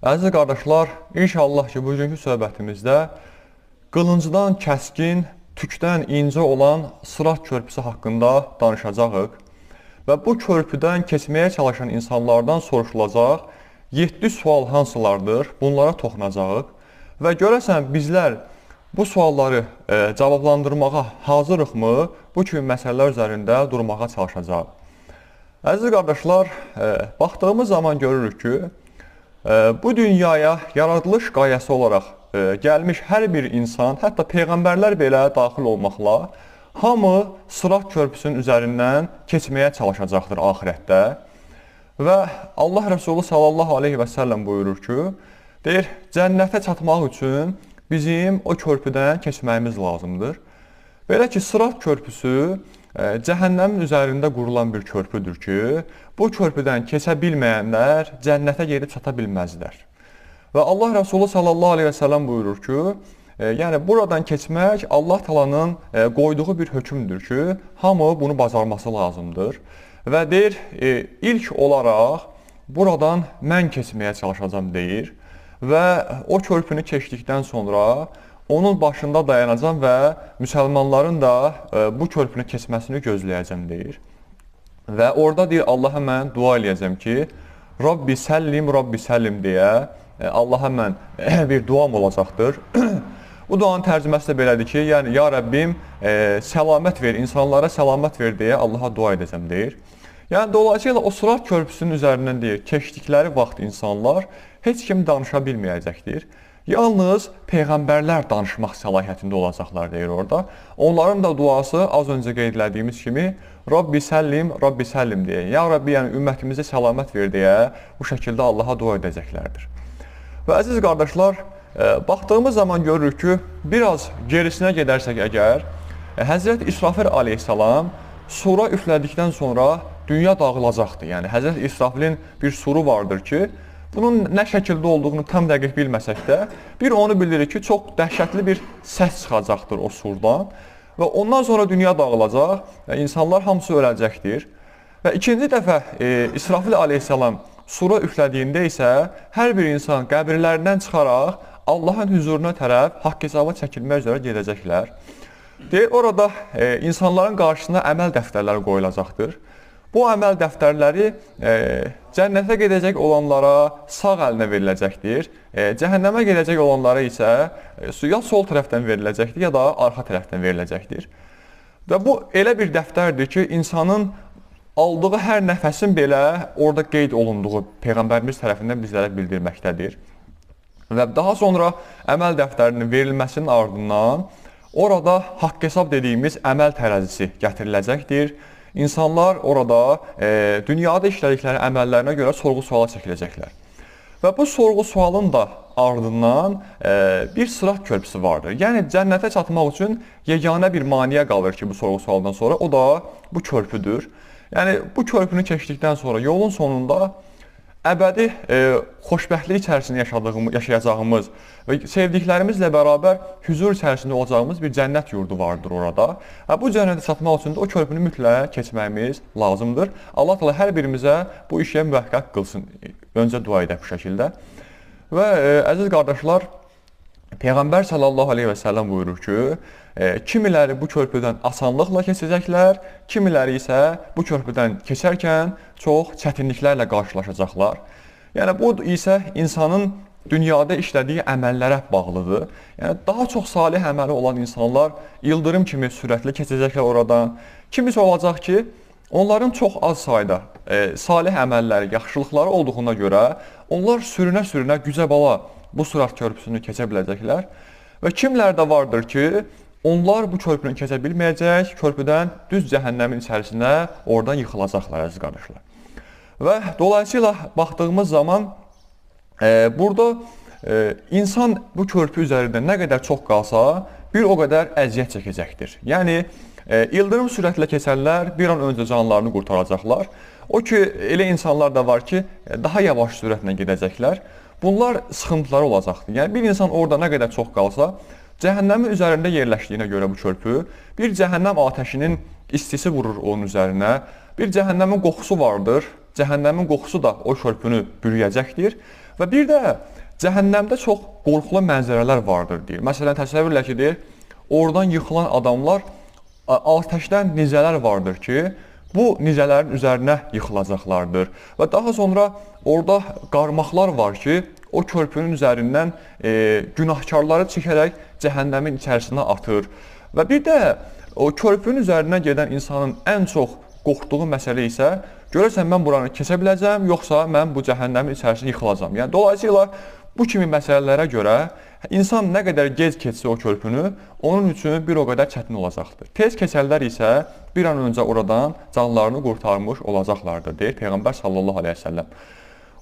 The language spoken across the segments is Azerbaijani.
Əziz qardaşlar, inşallah ki, bugünkü söhbətimizdə qılıncdan kəskin, tükdən incə olan Sırat körpüsü haqqında danışacağıq və bu körpüdən keçməyə çalışan insanlardan soruşulacaq 7 sual hansılardır, bunlara toxunacağıq və görəsən bizlər bu sualları cavablandırmağa hazırıqmı, bu kimi məsələlər üzərində durmağa çalışacağıq. Əziz qardaşlar, baxdığımız zaman görürük ki, bu dünyaya yaradılış qayəsi olaraq gəlmiş hər bir insan, hətta peyğəmbərlər belə daxil olmaqla, hamı Sırat körpüsünün üzərindən keçməyə çalışacaqdır axirətdə. Və Allah Rəsulü sallallahu aleyhi və səlləm buyurur ki, deyir, cənnətə çatmaq üçün bizim o körpüdən keçməyimiz lazımdır. Belə ki, Sırat körpüsü cəhənnəmin üzərində qurulan bir körpüdür ki, bu körpüdən keçə bilməyənlər cənnətə gedib çata bilməzlər. Və Allah Rəsulü sallallahu aleyhi və səlləm buyurur ki, yəni buradan keçmək Allah Taala'nın qoyduğu bir hökmdür ki, hamı bunu bacarması lazımdır. Və deyir, ilk olaraq buradan mən keçməyə çalışacağam deyir və o körpünü keçdikdən sonra onun başında dayanacam və müsəlmanların da bu körpünü keçməsini gözləyəcəm deyir. Və orada deyir, Allaha mən dua eləyəcəm ki, Rabbi səllim, Rabbi səllim deyə Allaha mən bir duam olacaqdır. Bu duanın tərcüməsi də belədir ki, yəni ya Rəbbim səlamət ver, insanlara səlamət ver deyə Allaha dua edəcəm deyir. Yəni dolayısıyla o Sırat körpüsünün üzərindən deyir, keçdikləri vaxt insanlar heç kim danışa bilməyəcəkdir. Yalnız peyğəmbərlər danışmaq səlahiyyətində olacaqlar deyir orada. Onların da duası az öncə qeyd elədiyimiz kimi Rabbi səllim, Rabbi səllim deyə. Ya Rabbi, yəni ümmətimizə səlamət ver deyə bu şəkildə Allaha dua edəcəklərdir. Və əziz qardaşlar, baxdığımız zaman görürük ki, biraz gerisinə gedərsək əgər, Həzrət İsrafil aleyhissalam sura üflədikdən sonra dünya dağılacaqdır. Yəni Həzrət İsrafilin bir suru vardır ki, bunun nə şəkildə olduğunu tam dəqiq bilməsək də, bir onu bilirik ki, çox dəhşətli bir səs çıxacaqdır o surdan və ondan sonra dünya dağılacaq və insanlar hamısı öləcəkdir. Və ikinci dəfə İsrafil aleyhissalam sura üflədiyində isə hər bir insan qəbirlərindən çıxaraq Allahın hüzuruna tərəf haqq hesaba çəkilmək üzrə gedəcəklər. Deyir, orada insanların qarşısına əməl dəftərləri qoyulacaqdır. Bu əməl dəftərləri cənnətə gedəcək olanlara sağ əlinə veriləcəkdir. Cəhənnəmə gedəcək olanlara isə ya sol tərəfdən veriləcəkdir, ya da arxa tərəfdən veriləcəkdir. Və bu elə bir dəftərdir ki, insanın aldığı hər nəfəsin belə orada qeyd olunduğu Peyğəmbərimiz tərəfindən bizlərə bildirməkdədir. Və daha sonra əməl dəftərinin verilməsinin ardından orada haqq hesab dediyimiz əməl tərəzisi gətiriləcəkdir. İnsanlar orada dünyada işlədikləri əməllərinə görə sorğu-suala çəkiləcəklər. Və bu sorğu-sualın da ardından bir Sırat körpüsü vardır. Yəni cənnətə çatmaq üçün yeganə bir maneə qalır ki, bu sorğu-sualdan sonra o da bu körpüdür. Yəni bu körpünü keçdikdən sonra yolun sonunda əbədi xoşbəxtlik içərisində yaşayacağımız və sevdiklərimizlə bərabər hüzur içərisində olacağımız bir cənnət yurdu vardır orada. Bu cənnətə çatmaq üçün də o körpünü mütləq keçməyimiz lazımdır. Allah Teala hər birimizə bu işə müvəffəq qılsın. Öncə dua edək bu şəkildə. Və əziz qardaşlar, Peyğəmbər sallallahu aleyhi və səlləm buyurur ki, kimiləri bu körpüdən asanlıqla keçəcəklər, kimiləri isə bu körpüdən keçərkən çox çətinliklərlə qarşılaşacaqlar. Yəni bu isə insanın dünyada işlədiyi əməllərə bağlıdır. Yəni daha çox salih əməli olan insanlar ildırım kimi sürətli keçəcəklər oradan. Kimisi olacaq ki, onların çox az sayda salih əməlləri, yaxşılıqları olduğuna görə onlar sürünə-sürünə gücə bala bu Sırat körpüsünü keçə biləcəklər. Və kimlər də vardır ki, onlar bu körpünü keçə bilməyəcək, körpüdən düz cəhənnəmin içərisinə oradan yıxılacaqlar, əziz qardaşlar. Və dolayısıyla baxdığımız zaman burada insan bu körpü üzərində nə qədər çox qalsa, bir o qədər əziyyət çəkəcəkdir. Yəni, ildırım sürətlə keçənlər bir an öncə canlarını qurtaracaqlar. O ki, elə insanlar da var ki, daha yavaş sürətlə gedəcəklər. Bunlar sıxıntıları olacaqdır. Yəni, bir insan orada nə qədər çox qalsa, cəhənnəmin üzərində yerləşdiyinə görə bu körpü, bir cəhənnəm atəşinin istisi vurur onun üzərinə, bir cəhənnəmin qoxusu vardır, cəhənnəmin qoxusu da o körpünü bürüyəcəkdir və bir də cəhənnəmdə çox qorxulu mənzərələr vardır deyir. Məsələn, təsəvvür elə ki, deyir, oradan yıxılan adamlar atəşdən nizələr vardır ki, bu nizələrin üzərinə yıxılacaqlardır. Və daha sonra orada qarmaqlar var ki, o körpünün üzərindən günahkarları çəkərək cəhənnəmin içərisinə atır. Və bir də o körpünün üzərindən gedən insanın ən çox qorxduğu məsələ isə, görərsən mən buranı keçə biləcəm, yoxsa mən bu cəhənnəmin içərisinə yıxılacam. Yəni, dolayısıyla bu kimi məsələlərə görə insan nə qədər gec keçsə o körpünü, onun üçün bir o qədər çətin olacaqdır. Tez keçənlər isə bir an öncə oradan canlarını qurtarmış olacaqlardır, deyir Peyğəmbər sallallahu əleyhi və səlləm.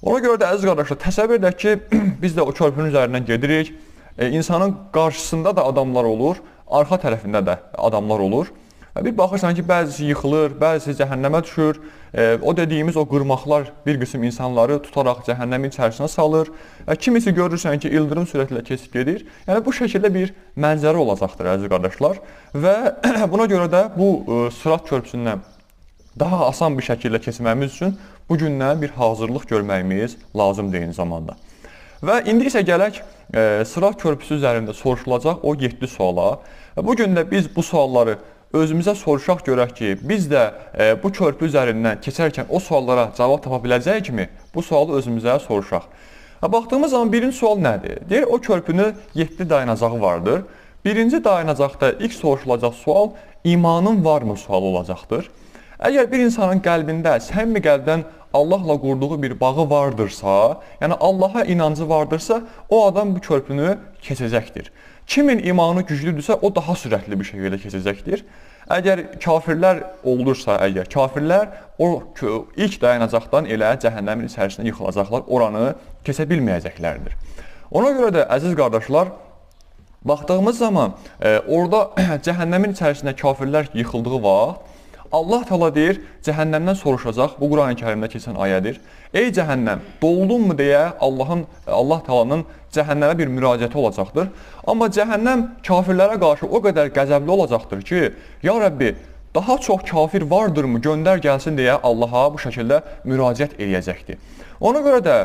Ona görə də əziz qardaşlar, təsəvvür edək ki, biz də o körpünün üzərindən gedirik. İnsanın qarşısında da adamlar olur, arxa tərəfində də adamlar olur. Bir baxırsan ki, bəzisi yıxılır, bəzisi cəhənnəmə düşür. O dediyimiz o qırmaqlar bir qism insanları tutaraq cəhənnəmin içərisinə salır. Kimisi görürsən ki, ildırım sürətlə keçib gedir. Yəni, bu şəkildə bir mənzərə olacaqdır, əziz qardaşlar. Və buna görə də bu sırat körpüsündən daha asan bir şəkildə keçməyimiz üçün bugündən bir hazırlıq görməyimiz lazımdır eyni zamanda. Və indi isə gələk sırat körpüsü üzərində soruşulacaq o 7 suala. Bugün də biz bu sualları özümüzə soruşaq görək ki, biz də bu körpü üzərindən keçərkən o suallara cavab tapa biləcəyikmi? Bu sualı özümüzə soruşaq. Baxdığımız zaman birinci sual nədir? Deyir, o körpünün 7 dayanacağı vardır. Birinci dayanacaqda ilk soruşulacaq sual imanın varmı sualı olacaqdır. Əgər bir insanın qəlbində səmimi qəlbdən Allahla qurduğu bir bağı vardırsa, yəni Allaha inancı vardırsa, o adam bu körpünü keçəcəkdir. Kimin imanı güclüdürsə, o daha sürətli bir şəkildə keçəcəkdir. Əgər kafirlər olursa, əgər kafirlər o ilk dayanacaqdan elə cəhənnəmin içərisində yıxılacaqlar, oranı keçə bilməyəcəklərdir. Ona görə də əziz qardaşlar, baxdığımız zaman orada cəhənnəmin içərisində kafirlər yıxıldığı vaxt Allah Teala deyir, cəhənnəmdən soruşacaq, bu Quran-ı Kərimdə keçən ayədir. Ey cəhənnəm, doldunmu deyə Allah Teala'nın cəhənnəmə bir müraciəti olacaqdır. Amma cəhənnəm kafirlərə qarşı o qədər qəzəbli olacaqdır ki, ya Rəbbi, daha çox kafir vardırmı, göndər gəlsin deyə Allaha bu şəkildə müraciət eləyəcəkdir. Ona görə də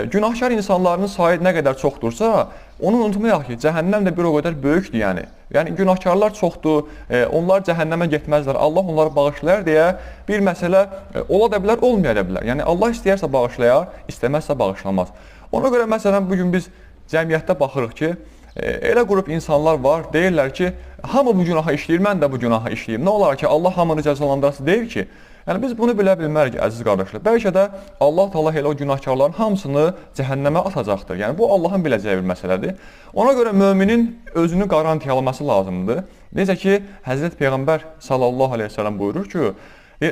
günahkar insanların sayı nə qədər çoxdursa, onu unutmayaq ki, cəhənnəm də bir o qədər böyükdür yəni. Yəni günahkarlar çoxdur, onlar cəhənnəmə getməzlər, Allah onları bağışlayar deyə bir məsələ ola da bilər, olmaya da bilər. Yəni Allah istəyərsə bağışlayar, istəməzsə bağışlamaz. Ona görə məsələn bugün biz cəmiyyətdə baxırıq ki, elə qrup insanlar var, deyirlər ki, hamı bu günahı işləyir, mən də bu günahı işləyim. Nə olar ki, Allah hamını cəzalandırası deyil ki. Yəni biz bunu bilə bilmərik əziz qardaşlar. Bəlkə də Allah Teala elə o günahkarların hamısını cəhənnəmə atacaqdır. Yəni bu Allahın biləcəyi bir məsələdir. Ona görə müminin özünü qarantiyalaması lazımdır. Necə ki, Həzrət Peyğəmbər sallallahu əleyhi və səlləm buyurur ki,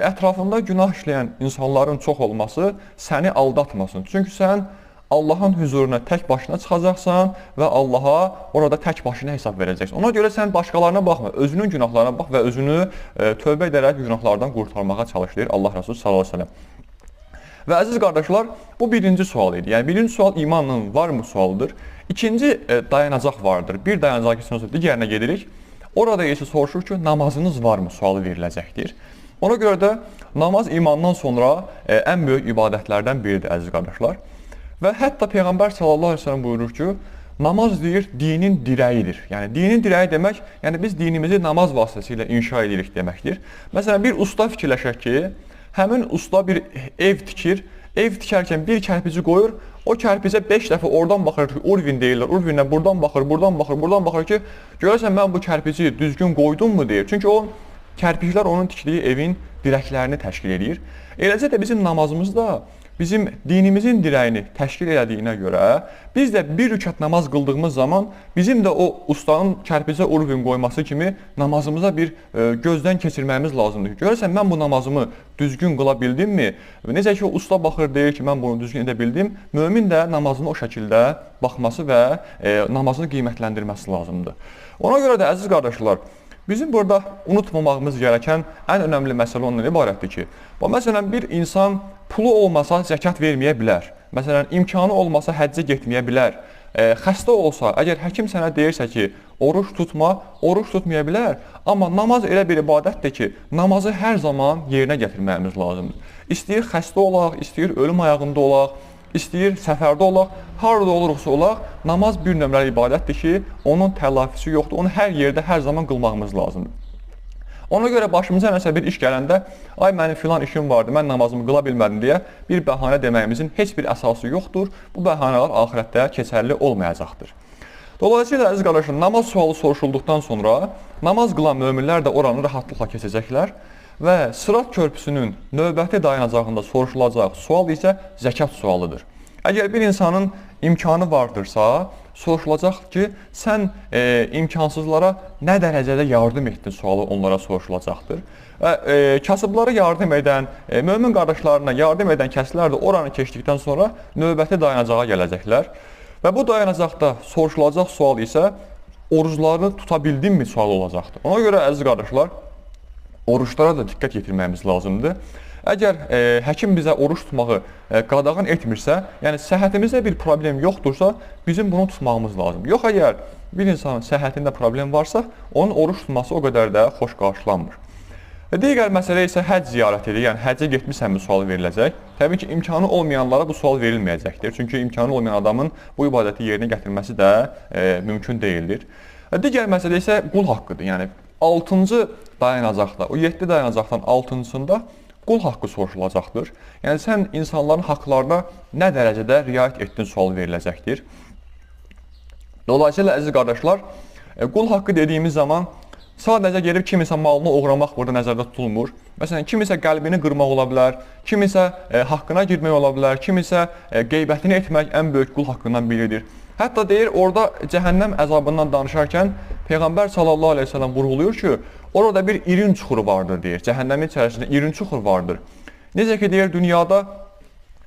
ətrafında günah işləyən insanların çox olması səni aldatmasın. Çünki sən Allahın hüzuruna tək başına çıxacaqsan və Allaha orada tək başına hesab verəcəksən. Ona görə sən başqalarına baxma, özünün günahlarına bax və özünü tövbə edərək günahlardan qurtarmağa çalış, deyir Allah Resulü sallallahu əleyhi və səlləm. Və əziz qardaşlar, bu birinci sual idi. Yəni birinci sual imanın varmı sualıdır. İkinci dayanacaq vardır. Bir dayanacaq keçəndən sonra digərinə gedirik. Orada isə soruşur ki, namazınız varmı sualı veriləcəkdir. Ona görə də namaz imandan sonra ən böyük ibadətlərdən biridir əziz qardaşlar. Və hətta Peyğəmbər sallallahu əleyhi və səlləm buyurur ki, namaz deyir, dinin dirəyidir. Yəni dinin dirəyi demək, yəni biz dinimizi namaz vasitəsilə inşa edirik deməkdir. Məsələn, bir usta fikirləşək ki, həmin usta bir ev tikir, ev tikərkən bir kərpici qoyur, o kərpicə 5 dəfə oradan baxır ki, urvin deyirlər, urvinlə buradan baxır, buradan baxır, buradan baxır ki, görərsən mən bu kərpici düzgün qoydum mu deyir. Çünki o kərpiclər onun tikdiyi evin dirəklərini təşkil edir. Eləcə də bizim namazımız da bizim dinimizin dirəyini təşkil elədiyinə görə biz də bir rükət namaz qıldığımız zaman bizim də o ustanın kərpicə urvin qoyması kimi namazımıza bir gözdən keçirməyimiz lazımdır. Görərsən mən bu namazımı düzgün qıla bildimmi? Necə ki o usta baxır deyir ki, mən bunu düzgün edə bildim. Mömin də namazını o şəkildə baxması və namazını qiymətləndirməsi lazımdır. Ona görə də əziz qardaşlar, bizim burada unutmamağımız gerəkən ən önəmli məsələ ondan ibarətdir ki, məsələn bir insan pulu olmasa zəkat verməyə bilər. Məsələn, imkanı olmasa həccə getməyə bilər. Xəstə olsa, əgər həkim sənə deyirsə ki, oruç tutma, oruç tutmaya bilər. Amma namaz elə bir ibadətdir ki, namazı hər zaman yerinə gətirməyimiz lazımdır. İstəyir xəstə olaq, istəyir ölüm ayağında olaq, istəyir səfərdə olaq, harada oluruqsa olaq, namaz bir nömrəli ibadətdir ki, onun təlafisi yoxdur, onu hər yerdə, hər zaman qılmağımız lazımdır. Ona görə başımıza nəsə bir iş gələndə, ay mənim filan işim vardı, mən namazımı qıla bilmədim deyə bir bəhanə deməyimizin heç bir əsası yoxdur. Bu bəhanələr axirətdə keçərli olmayacaqdır. Dolayısıyla əziz qardaşlar, namaz sualı soruşulduqdan sonra namaz qılan möminlər də oranı rahatlıqla keçəcəklər və Sırat körpüsünün növbəti dayanacağında soruşulacaq sual isə zəkat sualıdır. Əgər bir insanın imkanı vardırsa, soruşulacaq ki, sən imkansızlara nə dərəcədə yardım etdin sualı onlara soruşulacaqdır. Və kasıblara yardım edən, mömin qardaşlarına yardım edən kəslər də oranı keçdikdən sonra növbəti dayanacağa gələcəklər. Və bu dayanacaqda soruşulacaq sual isə oruclarını tuta bildinmi sualı olacaqdır. Ona görə əziz qardaşlar, oruçlara da diqqət yetirməyimiz lazımdır. Əgər həkim bizə oruç tutmağı qadağan etmirsə, yəni səhhətimizdə bir problem yoxdursa, bizim bunu tutmağımız lazımdır. Yox, əgər bir insanın səhhətində problem varsa, onun oruç tutması o qədər də xoş qarşılanmır. Digər məsələ isə həcc ziyarətidir. Yəni həccə getmisənmi sualı veriləcək. Təbii ki, imkanı olmayanlara bu sual verilməyəcəkdir. Çünki imkanı olmayan adamın bu ibadəti yerinə gətirməsi də mümkün deyildir. Digər məsələ isə qul haqqıdır. Yəni 6-cı dayanacaqda, o 7 dayanacaqdan 6-cısında qul haqqı soruşulacaqdır. Yəni sən insanların haqlarına nə dərəcədə riayət etdin sualı veriləcəkdir. Dolayısıyla əziz qardaşlar, qul haqqı dediyimiz zaman sadəcə gedib kimisə malını oğramaq burada nəzərdə tutulmur. Məsələn, kimisə qəlbini qırmaq ola bilər, kimisə haqqına girmək ola bilər, kimisə qeybətini etmək ən böyük qul haqqından biridir. Hətta deyir, orada cəhənnəm əzabından danışarkən Peyğəmbər sallallahu əleyhi və səlləm vurğulayır ki, orada bir irin çuxuru vardır deyir. Cəhənnəmin içərisində irin çuxur vardır. Necə ki deyir, dünyada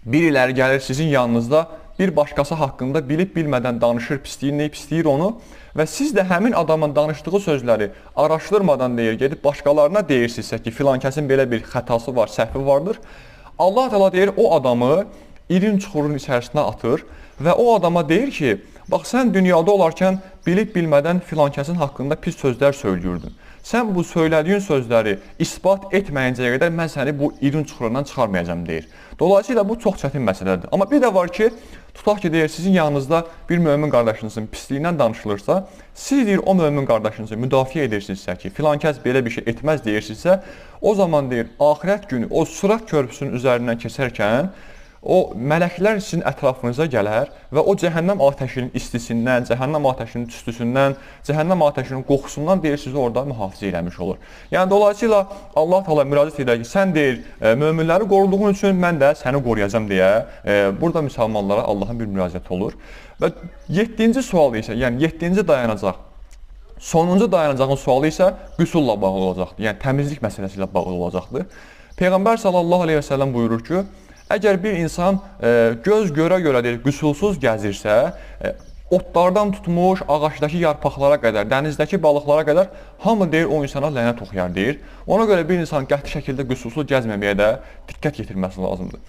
biriləri gəlir sizin yanınızda bir başqası haqqında bilib bilmədən danışır, pisliyir, pisliyir onu və siz də həmin adamın danışdığı sözləri araşdırmadan deyir, gedib başqalarına deyirsinizsə ki, filan kəsin belə bir xətası var, səhvi vardır. Allah Teala deyir, o adamı irin çuxurun içərisinə atır və o adama deyir ki, bax sən dünyada olarkən bilib bilmədən filan kəsin haqqında pis sözlər söyləyirdin. Sən bu söylədiyin sözləri isbat etməyincəyə qədər mən səni bu irin çuxurundan çıxarmayacağam deyir. Dolayısıyla bu çox çətin məsələdir. Amma bir də var ki, tutaq ki, deyir, sizin yanınızda bir mömin qardaşınızın pisliyindən danışılırsa, siz deyir, o mömin qardaşınızı müdafiə edirsinizsə ki, filan kəs belə bir şey etməz deyirsinizsə, o zaman deyir, axirət günü o Sırat körpüsünün üzərindən keçərkən o mələklər sizin ətrafınıza gələr və o cəhənnəm atəşinin istisindən, cəhənnəm atəşinin tüstüsündən, cəhənnəm atəşinin qoxusundan deyir, sizi orada mühafizə eləmiş olur. Yəni dolayısıyla Allah Teala müraciət edir ki, sən deyir, möminləri qoruduğun üçün mən də səni qoruyacam deyə burada müsəlmanlara Allahın bir müraciəti olur. Və 7-ci sual isə, yəni 7-ci dayanacaq, sonuncu dayanacağın sualı isə qüsulla bağlı olacaqdır. Yəni təmizlik məsələsi ilə bağlı olacaqdır. Peyğəmbər sallallahu əleyhi və səlləm buyurur ki, əgər bir insan göz görə-görə deyir, qüsulsuz gəzirsə, otlardan tutmuş ağacdakı yarpaqlara qədər, dənizdəki balıqlara qədər hamı deyir, o insana lənət oxuyar deyir. Ona görə bir insan qəti şəkildə qüsulsuz gəzməməyə də diqqət yetirməsi lazımdır.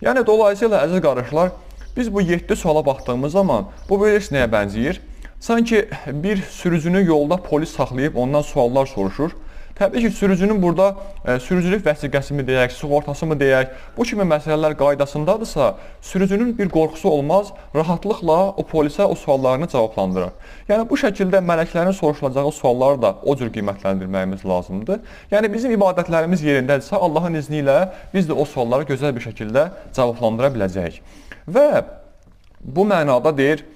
Yəni dolayısıyla əziz qardaşlar, biz bu 7 suala baxdığımız zaman bu bilirsiniz nəyə bənzəyir? Sanki bir sürücünü yolda polis saxlayıb ondan suallar soruşur. Təbii ki, sürücünün burada sürücülük vəsiqəsi mi deyək, sığortası mı deyək, bu kimi məsələlər qaydasındadırsa, sürücünün bir qorxusu olmaz, rahatlıqla o polisə o suallarını cavablandırar. Yəni bu şəkildə mələklərin soruşulacağı sualları da o cür qiymətləndirməyimiz lazımdır. Yəni bizim ibadətlərimiz yerindədirsə, Allahın izni ilə biz də o sualları gözəl bir şəkildə cavablandıra biləcəyik. Və bu mənada deyir,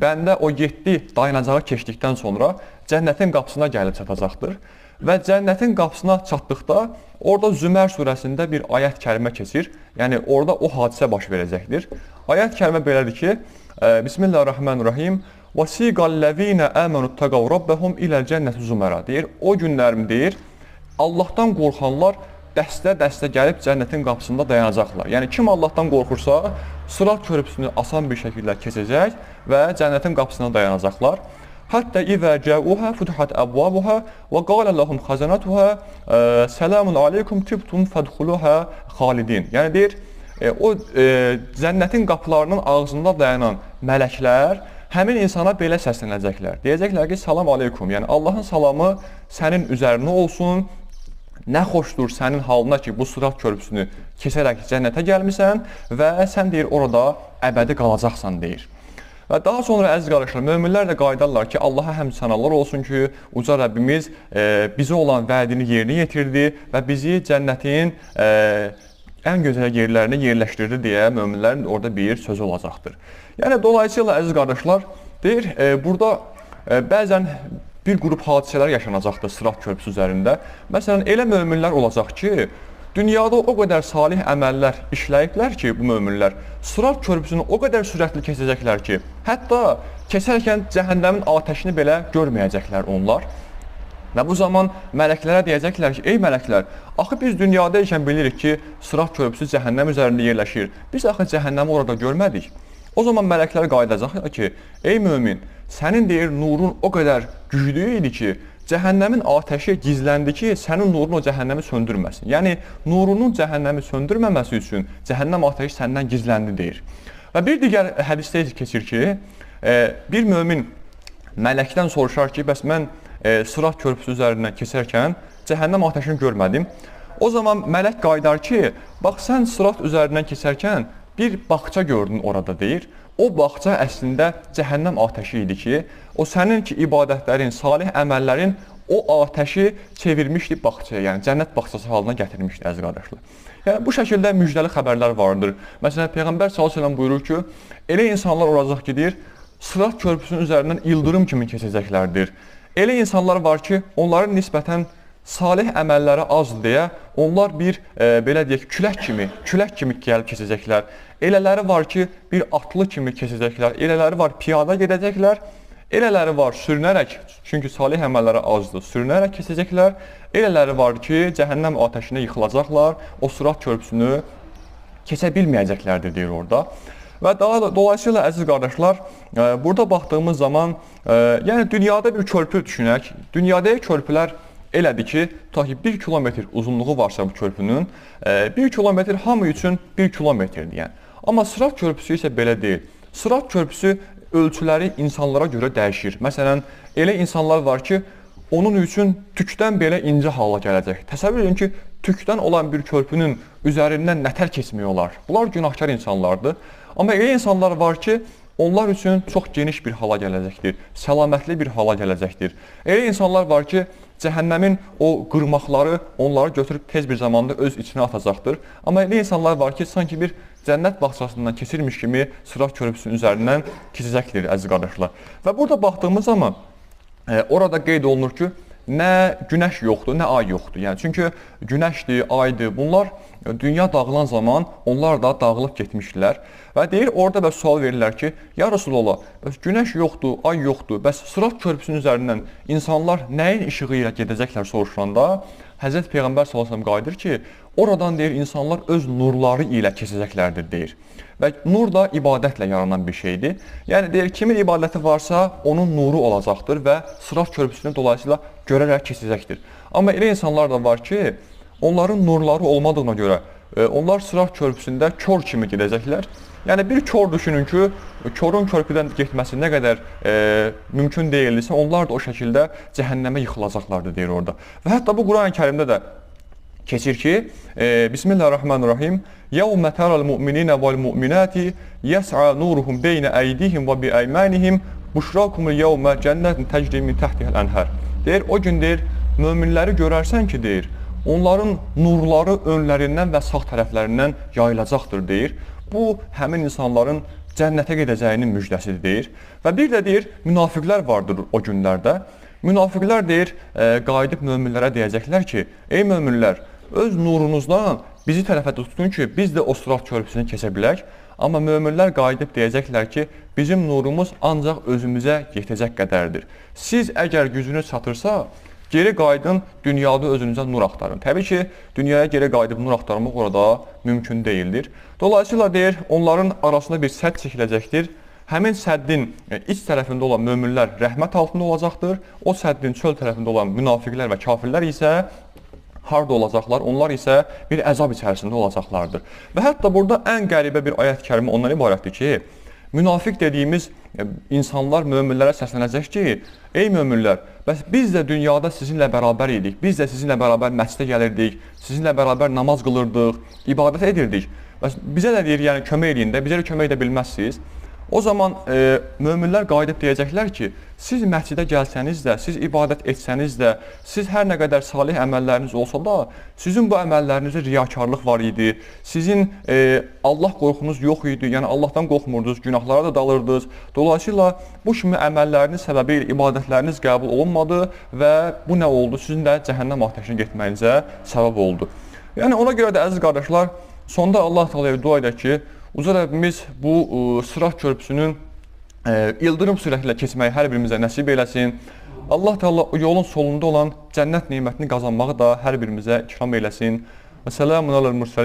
bəndə o 7 dayanacağı keçdikdən sonra cənnətin qapısına gəlib çatacaqdır. Və cənnətin qapısına çatdıqda orada Zümər surəsində bir ayət kərimə keçir. Yəni orada o hadisə baş verəcəkdir. Ayət kərimə belədir ki, Bismillahirrahmanirrahim. Vasiqallezine amenuttaqav rabbahum ilel cenneti zümera. Deyir, o günlərim deyir, Allahdan qorxanlar dəstə-dəstə gəlib cənnətin qapısında dayanacaqlar. Yəni kim Allahdan qorxursa, Sırat körpüsünü asan bir şəkildə keçəcək və cənnətin qapısına dayanacaqlar. Hətta izə cəuha futuhat abwabuha və qala lahum xazanatuha selamun aleykum tibtum fadxuluha xalidin. Yəni deyir, o cənnətin qapılarının ağzında dayanan mələklər həmin insana belə səslənəcəklər. Deyəcəklər ki, salam aleykum. Yəni Allahın salamı sənin üzərinə olsun. Nə xoşdur sənin halına ki, bu Sırat körpüsünü keçərək cənnətə gəlmisən və sən deyir orada əbədi qalacaqsan deyir. Və daha sonra əziz qardaşlar, möminlər də qayıdarlar ki, Allaha həmd sənalar olsun ki, uca Rəbbimiz bizə olan vədini yerinə yetirdi və bizi cənnətin ən gözəl yerlərinə yerləşdirdi deyə möminlərin orada bir sözü olacaqdır. Yəni dolayısıyla əziz qardaşlar, deyir burada bəzən bir qrup hadisələr yaşanacaqdır Sırat körpüsü üzərində. Məsələn, elə möminlər olacaq ki, dünyada o qədər salih əməllər işləyiblər ki, bu möminlər Sırat körpüsünü o qədər sürətli keçəcəklər ki, hətta keçərkən cəhənnəmin atəşini belə görməyəcəklər onlar. Və bu zaman mələklərə deyəcəklər ki, ey mələklər, axı biz dünyada ikən bilirik ki, Sırat körpüsü cəhənnəm üzərində yerləşir. Biz axı cəhənnəmi orada görmədik. O zaman mələklər qayıdacaqlar ki, ey mömin, sənin deyir nurun o qədər güclü idi ki, cəhənnəmin atəşi gizləndi ki, sənin nurun o cəhənnəmi söndürməsin. Yəni, nurunun cəhənnəmi söndürməməsi üçün cəhənnəm atəşi səndən gizləndi deyir. Və bir digər hədisdə keçir ki, bir mömin mələkdən soruşar ki, bəs mən Sırat körpüsü üzərindən keçərkən cəhənnəm atəşini görmədim. O zaman mələk qayıdar ki, bax sən Sırat üzərindən keçərkən bir bağça gördün orada deyir. O bağça əslində cəhənnəm atəşi idi ki, o sənin ki ibadətlərin, salih əməllərin o atəşi çevirmişdi bağçaya, yəni cənnət bağçası halına gətirmişdi əziz qardaşlar. Yəni bu şəkildə müjdəli xəbərlər vardır. Məsələn, Peyğəmbər sallallahu əleyhi və səlləm buyurur ki, elə insanlar olacaq ki, deyir, Sırat körpüsünün üzərindən ildırım kimi keçəcəklərdir. Elə insanlar var ki, onların nisbətən salih əməlləri azdır deyə onlar bir belə deyək külək kimi gəlib keçəcəklər. Elələri var ki, bir atlı kimi keçəcəklər. Elələri var piyada gedəcəklər. Elələri var sürünərək, çünki salih əməlləri azdır, sürünərək keçəcəklər. Elələri var ki, cəhənnəm atəşinə yıxılacaqlar, o Sırat körpüsünü keçə bilməyəcəklərdir deyir orada. Və daha dolayısıyla əziz qardaşlar, burada baxdığımız zaman, yəni dünyada bir körpü düşünək. Dünyada körpülər elədir ki, ta ki 1 kilometr uzunluğu varsa bu körpünün, 1 kilometr hamı üçün 1 kilometrdir yəni. Amma Sırat körpüsü isə belə deyil. Sırat körpüsü ölçüləri insanlara görə dəyişir. Məsələn, elə insanlar var ki, onun üçün tükdən belə incə hala gələcək. Təsəvvür edin ki, tükdən olan bir körpünün üzərindən nətər keçmək olar. Bunlar günahkar insanlardır. Amma elə insanlar var ki, onlar üçün çox geniş bir hala gələcəkdir, səlamətli bir hala gələcəkdir. Elə insanlar var ki, cəhənnəmin o qırmaqları onları götürüb tez bir zamanda öz içinə atacaqdır. Amma elə insanlar var ki, sanki bir cənnət bağçasından keçirmiş kimi Sırat körpüsünün üzərindən keçəcəkdir, əziz qardaşlar. Və burada baxdığımız zaman orada qeyd olunur ki, nə günəş yoxdur, nə ay yoxdur. Yəni çünki günəşdir, aydır, bunlar dünya dağılan zaman onlar da dağılıb getmişdilər. Və deyir, orada bəs sual verirlər ki, ya Resulallah, bəs günəş yoxdur, ay yoxdur, bəs Sırat körpüsünün üzərindən insanlar nəyin işığı ilə gedəcəklər soruşanda Həzrət Peyğəmbər sallallahu əleyhi və səlləm qayıdır ki, oradan deyir, insanlar öz nurları ilə keçəcəklərdir deyir. Və nur da ibadətlə yaranan bir şeydir. Yəni deyir, kimin ibadəti varsa onun nuru olacaqdır və Sırat körpüsünü dolayısıyla görərək keçəcəkdir. Amma elə insanlar da var ki, onların nurları olmadığına görə onlar Sırat körpüsündə kör kimi gedəcəklər. Yəni bir kör düşünün ki, körün körpüdən getməsi nə qədər mümkün deyildirsə, onlar da o şəkildə cəhənnəmə yıxılacaqlardır deyir orada. Və hətta bu Quran-ı Kərimdə də keçir ki, Bismillahirrahmanirrahim, Yevmə tərəl mu'minina vəl mu'minati yəs'a nuruhum beynə əydihim və biəymanihim buşrakumul yevmə cənnətin təcri min təhtihəl ənhər. Deyir, o gün deyir, möminləri görərsən ki, deyir, onların nurları önlərindən və sağ tərəflərindən yayılacaqdır, deyir. Bu, həmin insanların cənnətə gedəcəyinin müjdəsidir, deyir. Və bir də deyir, münafiqlər vardır o günlərdə. Münafiqlər deyir, qayıdıb möminlərə deyəcəklər ki, ey möminlər, öz nurunuzdan bizi tərəfə tutun ki, biz də o Sırat körpüsünü keçə bilək. Amma möminlər qayıdıb deyəcəklər ki, bizim nurumuz ancaq özümüzə yetəcək qədərdir. Siz əgər gücünüz çatırsa, geri qayıdın, dünyada özünüzə nur axtarın. Təbii ki, dünyaya geri qayıdıb nur axtarmaq orada mümkün deyildir. Dolayısıyla deyir, onların arasında bir sədd çəkiləcəkdir. Həmin səddin iç tərəfində olan möminlər rəhmət altında olacaqdır. O səddin çöl tərəfində olan münafiqlər və kafirlər isə harda olacaqlar? Onlar isə bir əzab içərisində olacaqlardır. Və hətta burada ən qəribə bir ayət-i kərimə ondan ibarətdir ki, Münafiq dediyimiz insanlar möminlərə səslənəcək ki, ey möminlər, bəs biz də dünyada sizinlə bərabər idik, biz də sizinlə bərabər məscidə gəlirdik, sizinlə bərabər namaz qılırdıq, ibadət edirdik. Bəs bizə də deyir, yəni kömək eləyin də, bizə də kömək edə bilməzsiniz. O zaman möminlər qayıdıb deyəcəklər ki, siz məscidə gəlsəniz də, siz ibadət etsəniz də, siz hər nə qədər salih əməlləriniz olsa da, sizin bu əməllərinizdə riyakarlıq var idi, sizin Allah qorxunuz yox idi, yəni Allahdan qorxmurdunuz, günahlara da dalırdınız. Dolayısıyla bu kimi əməlləriniz səbəbi ilə ibadətləriniz qəbul olunmadı və bu nə oldu? Sizin də cəhənnəm atəşinə getməyinizə səbəb oldu. Yəni ona görə də əziz qardaşlar, sonda Allah Taalaya dua edək ki, Uca Rəbbimiz bu Sırat körpüsünün ildırım sürəti ilə keçməyi hər birimizə nəsib eləsin. Allah Teala o yolun solunda olan cənnət nemətini qazanmağı da hər birimizə ikram eləsin. Və selamun aləl mürsəlin.